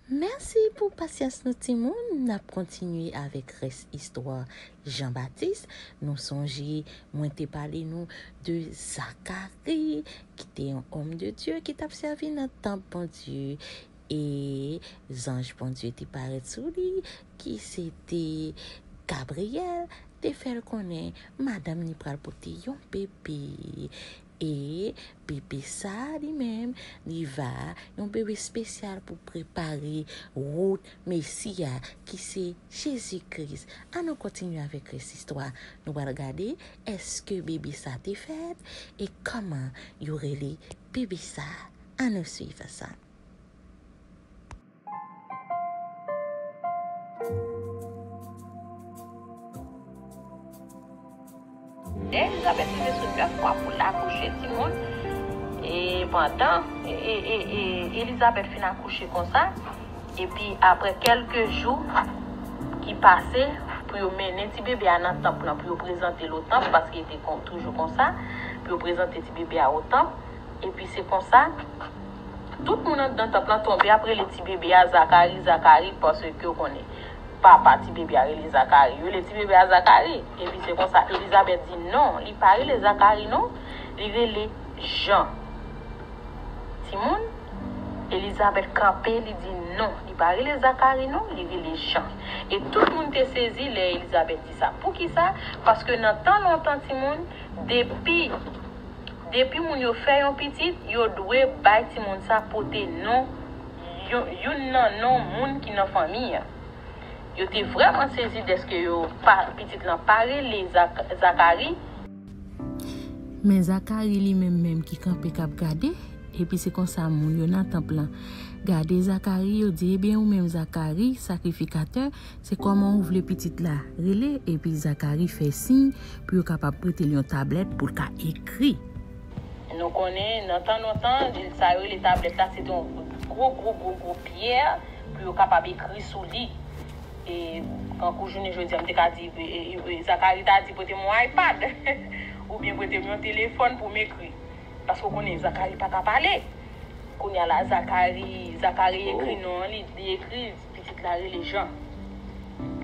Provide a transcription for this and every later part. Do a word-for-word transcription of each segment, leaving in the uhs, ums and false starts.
Mèsi pou pasyans nou, timoun. N ap kontinye avèk rès istwa Jan Batis. Nou sonje, mwen te pale nou de Zakari, ki te yon òm de Dye, ki t ap sèvi nan tanp Bondye. E zanj Bondye te parèt sou li, ki se te Gabriyèl, te fè l konnen madanm li pral pote yon bebe. E bebe sa a li menm, li va yon bebe espesyal pou prepare wout Mesi a, ki se Jezi Kris. Ann nou kontinye avèk rès istwa. Nou pral gade èske bebe sa te fèt e kòman yo rele bebe sa. Ann nou swiv ansanm. Lè Elizabèt rive sou nèf mwa pou l akouche timoun, e pandan e, e, e, e, Elizabèt fin akouche konsa, epi apre kèlke jou ki pase, pou yo mennen ti bebe a nan tanp lan, pou yo prezante l o tanp, paske li te kon, toujou konsa, pou yo prezante ti bebe a o tanp, epi se konsa, tout moun anndan tanp lan tonbe ap rele ti bebe a Zakari, Zakari, paske yo konnen papa ti bebe a rele Zakari. Yo rele ti bebe a Zakari. Epi se konsa, Elizabèt di non, li pa rele Zakari non, li rele Jan. Timoun, Elizabèt kanpe, li di non, li pa rele Zakari non, li rele Jan. E tout moun te sezi lè Elizabèt di sa. Poukisa? Paske nan tan lontan, timoun, depi Depi moun yo fè yon pitit, yo dwe bay timoun sa pote non, yon, youn nan non moun ki nan fanmi an. Yo te vrèman sezi dèske yo pa, pitit lan pa rele Zak-, Zakari. Men Zakari li menm menm ki kanpe k ap gade, epi se konsa moun yo nan tanp lan gade Zakari, yo di, ebyen ou menm Zakari, sakrifikatè, se kòman ou vle pitit la rele? Epi Zakari fè siy pou yo kapab prete l yon tablèt pou l ka ekri. Nou konnen, nan tan lontan, sa yo rele tablèt la, se te yon gwo, gwo, gwo, gwo pyè pou yo kapab ekri sou li. E, kankou jounen jodi a, m te ka di, e, e, e, Zakari ta di, pote m yon iPad, oubyen pote m yon telefòn pou m ekri. Paske w konnen, Zakari pa ka pale. Kounye a la, Zakari, Zakari ekri non an, li, li ekri, pitit la rele Jan.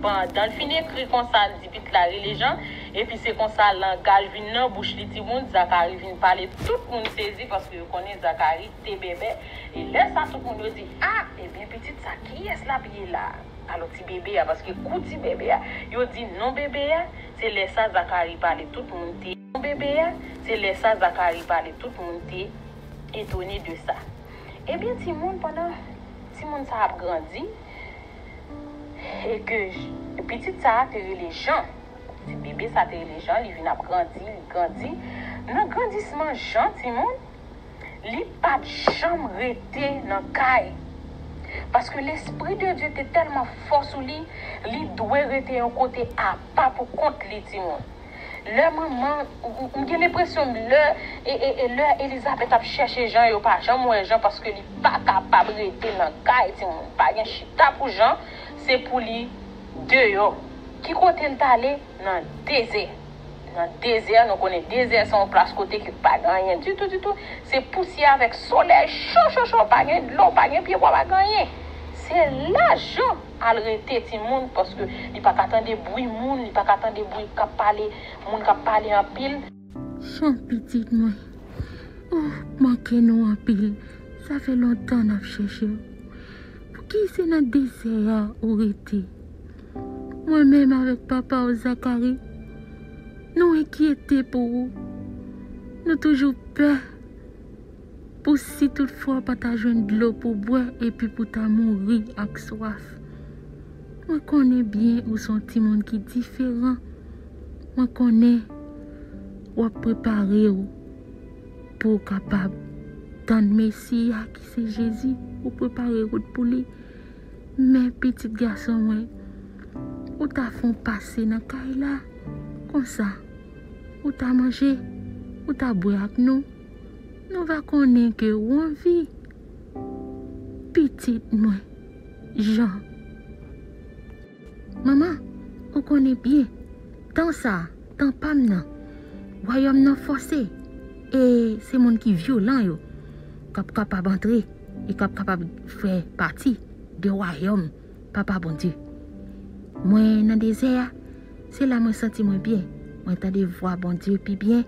Pandan l fin ekri konsa, l di pitit la rele Jan, epi se konsa langa l vin nan bouch li, timoun, Zakari vin pale, tout moun sezi paske yo konnen Zakari te bèbè. E lè sa, tout moun yo di, a, ebyen, pitit sa, kiyès l ap ye la? Alò, ti bebe a, paske kou ti bebe a, yo di non bebe a, se lè sa Zakari pale, tout moun te, non bebe a, se lè sa Zakari pale, tout moun te etone de sa. Ebyen, timoun, pandan timoun sa ap grandi, e ke j-, pitit sa a te rele Jan. Ti bebe sa te rele Jan, li vin ap grandi, li grandi. Nan grandisman Jan, timoun, li p ap janm rete nan kay. Paske Lespri de Dye te tèlman fò sou li, li dwe rete yon kote apa pou kont li, timoun. Lè manman, m, m, m gen lenpresyon lè, e, e, e lè Elizabèt ap chèche Jan, yo pa janm wè Jan paske li pa kapab rete nan kay, timoun. Pa gen chita pou Jan, se pou li deyò. Ki kote l t ale? Nan dezè. Nan dezè, nou konnen dezè se yon plas kote ke pa gen anyen ditou, ditou. Se pousyè avèk solèy cho, cho, cho, pa gen dlo, pa gen pyebwa, pa gen anyen. Se la Jan al rete, timoun, paske li pa ka tande bri moun, li pa ka tande bri k ap pale, moun k ap pale anpil. Jan, pitit mwen, ou manke nou anpil. Sa fè lontan n ap chèche w. Pouki se nan dezè a ou rete? Mwen menm avèk papa w, Zakari, nou enkyete pou ou. Nou toujou pè pou si toutfwa w pa ta jwenn dlo pou bwè epi pou ta mouri ak swaf. Mwen konnen byen ou se yon timoun ki diferan. Mwen konnen w ap prepare w pou w kapab tann Mesi a ki se Jezi, ou prepare wout pou li. Men pitit gason mwen, ou ta fè yon pase nan kay la, konsa, ou ta manje, ou ta bwè ak nou. Nou va konnen ke ou anvi. Pitit mwen, Jan. Manman, ou konnen byen, tan sa, tan pa m nan, wayòm nan fòse, e se moun ki vyolan yo k ap kapab antre e k ap kapab fè pati. de wayòm Papa Bondye. Mwen nan dezè a, se la mwen santi mwen byen. Mwen tande vwa Bondye pi byen.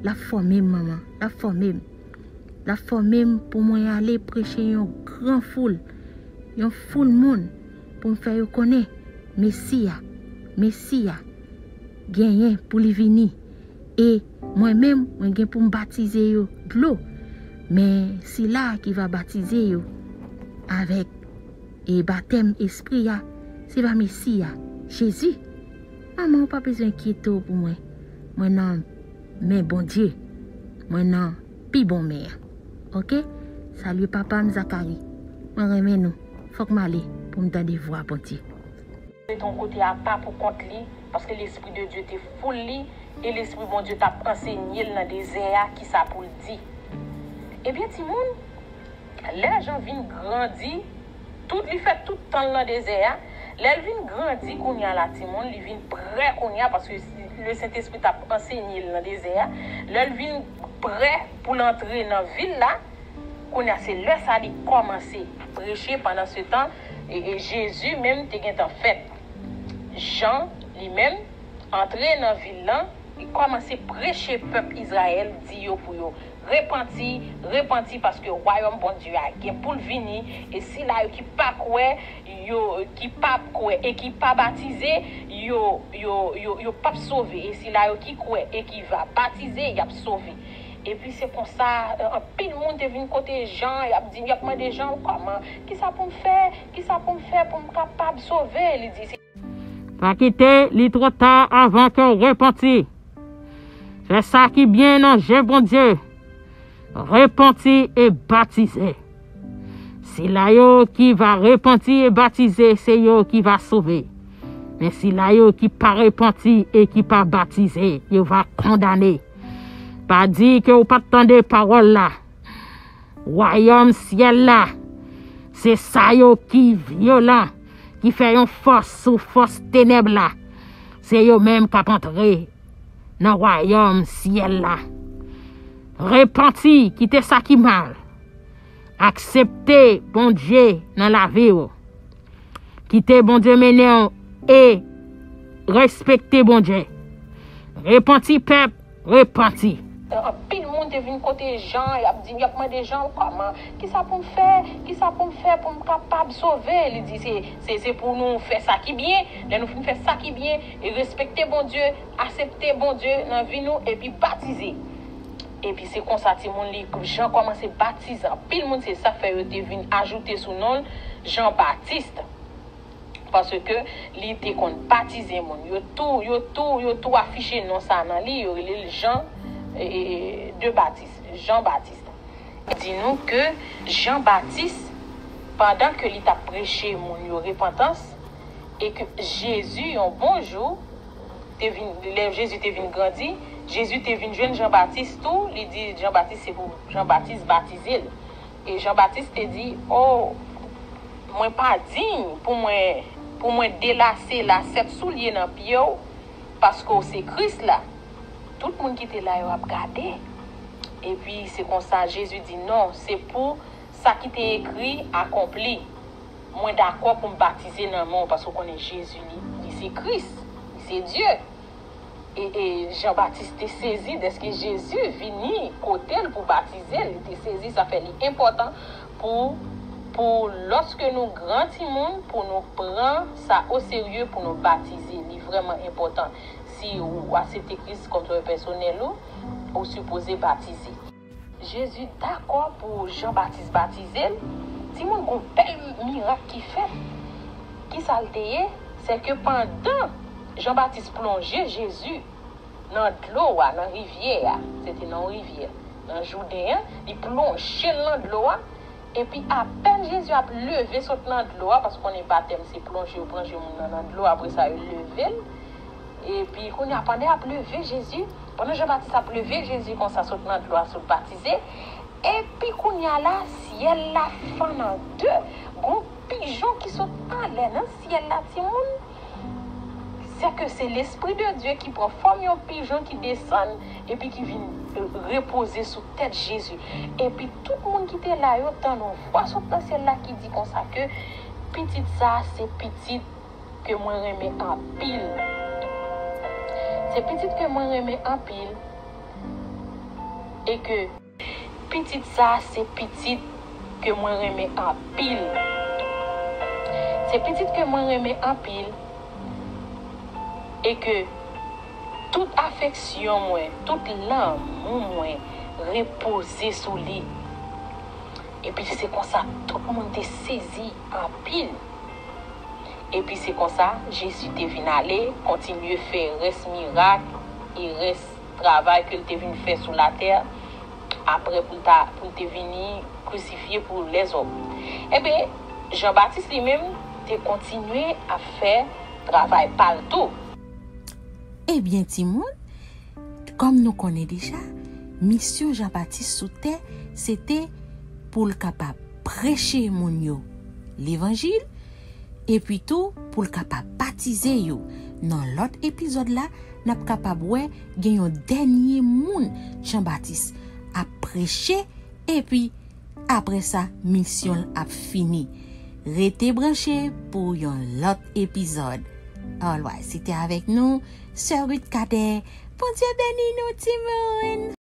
L ap fòme m, manman, l ap fòme m. L ap fòme m pou mwen ale preche yon gran foul, yon foul moun, pou m fè yo konnen Mesi a, Mesi a genyen pou li vini. E mwen menm, mwen gen pou m batize yo dlo. Men sila ki va batize yo avèk, e, batèm Espri a, se va Mesi a, Jezi. Manman, ou pa bezwen enkyete w pou mwen. Mwen nan men Bondye. Mwen nan pi bon men an. Oke? Salye papa m Zakari. Mwen renmen nou. Fòk m ale pou m tande vwa Bondye. Rete yon kote apa pou kont li, paske Lespri de Dye te foul li, e Lespri Bondye t ap ansenye l nan dezè a, kisa pou l di. Ebyen, timoun, lè Jan vin grandi, tout, li fè tout tan l nan dezè a, lè l vin grandi kounye a la, timoun, li vin prè kounye a, paske le Sentespri t ap ansenye l nan dezè a, lè l vin prè pou l antre nan vil la, kounye a, se lè sa li kòmanse preche. Pandan se tan, e, e, Jezi menm te gentan fèt. Jan, li menm, antre nan vil lan, li kòmanse preche pèp Izrayèl, di yo pou yo repanti, repanti, paske wayòm Bondye a gen pou l vini, e sila yo ki pa kwè, yo, ki pa kwè e ki pa batize, yo, yo, yo, yo p ap sove, e sila yo ki kwè e ki va batize, y ap sove. Epi se konsa, anpil moun te vin kote Jan, y ap di, y ap mande Jan, kòman, kisa pou m fè, kisa pou m fè pou m kapab sove? Li di, se Pa kite li twò ta avan ke w repanti. Fè sa ki byen nan je Bondye. Repanti e batize. Sila yo ki va repanti e batize, se yo ki va sove. Men sila yo ki pa repanti e ki pa batize, yo va kondane. Pa di ke w pa t tande pawòl la. Wayòm syèl la, se sa yo ki vyolan, ki fè yon fòs sou fòs tenèb la. Se yo menm k ap antre nan wayòm syèl la. Repanti, kite sa ki mal. Aksepte Bondye nan lavi w. Kite Bondye mennen w e respekte Bondye. Repanti, pèp, repanti. Anpil moun te vin kote Jan, y ap di, y ap mande Jan, kòman, kisa pou m fè, kisa pou m fè pou m kapab sove? Li di, se, se, se pou nou fè sa ki byen. Lè nou fin fè sa ki byen, e respekte Bondye, aksepte Bondye nan vi nou, epi batize. Epi se konsa, timoun, li, Jan kòmanse batize. Anpil moun, se sa k fè yo te vin ajoute sou non l Jan Batis. Paske li te konn batize moun. Yo tou, yo tou, yo tou afiche non sa nan li, yo rele l Jan, e, e, de Batis, Jan Batis. Di nou ke Jan Batis, pandan ke li t ap preche moun yo repantans, e ke Jezi, yon bon jou, te vin, lè Jezi te vin grandi, Jezi te vin jwenn Jan Batis tou, li di Jan Batis se pou Jan Batis batize l. E Jan Batis te di, o, mwen pa diy pou mwen, pou mwen delase lasèt soulye nan pye w, paske w se Kris la. Tout moun ki te la yo ap gade. Epi se konsa Jezi di, non, se pou sa ki te ekri akonpli. Mwen dakò pou m batize nan men w, paske w konnen Jezi, li, li se Kris, li se Dye. E, e Jan Batis te sezi dèske Jezi vini kote l pou batize l. Li te sezi, sa fè li enpòtan pou, pou lòske nou gran timoun, pou nou pran sa oserye, pou nou batize. Li vrèman enpòtan. Si ou aksepte Kris kòm sovè pèsonèl ou, ou sipoze batize. Jezi dakò pou Jan Batis batize l. Timoun, gon bèl mirak ki fèt. Kisa l te ye? Se ke pandan Jan Batis plonje Jezi nan dlo a, nan rivyè a, se te nan yon rivyè, nan Jouden an, li plonje l nan dlo a, epi apèn Jezi ap leve sot nan dlo a, paske w konnen batèm se plonje, yo plonje moun nan nan dlo, apre sa yo leve l. Epi kounye a, pandan y ap leve Jezi, pandan Jan Batis ap leve Jezi konsa sot nan dlo a, sot batize, epi kounye a la, syèl la fann an de, gon pijon ki sot anlè nan syèl la, timoun. Se ke se Lespri de Dye ki pran fòm yon pijon ki desann epi ki vin, e, repoze sou tèt Jezi. Epi tout moun ki te la yo tann yon vwa sot nan syèl la ki di konsa ke, Pitit sa se pitit ke mwen renmen anpil. Se pitit ke mwen renmen anpil e ke pitit sa se pitit ke mwen renmen anpil. Se pitit ke mwen renmen anpil e ke tout afeksyon mwen, tout lanmou mwen repoze sou li. Epi se konsa tout moun te sezi anpil. Epi se konsa Jezi te vin ale, kontinye fè rès mirak e rès travay ke l te vin fè sou latè, apre pou l ta, pou l te vini krisifye pou lèzòm. Ebyen, Jan Batis li menm te kontinye ap fè travay pa l tou. Ebyen, timoun, kòm nou konnen deja, misyon Jan Batis sou tè, se te pou l kapab preche moun yo levanjil, epi tou pou l kapab batize yo. Nan lòt epizòd la, n ap kapab wè gen yon dènye moun Jan Batis ap preche, epi apre sa, misyon l ap fini. Rete branche pou yon lòt epizòd. Alright, se te avèk nou, Sè Ruth Cadet. Bondye beni nou, timoun!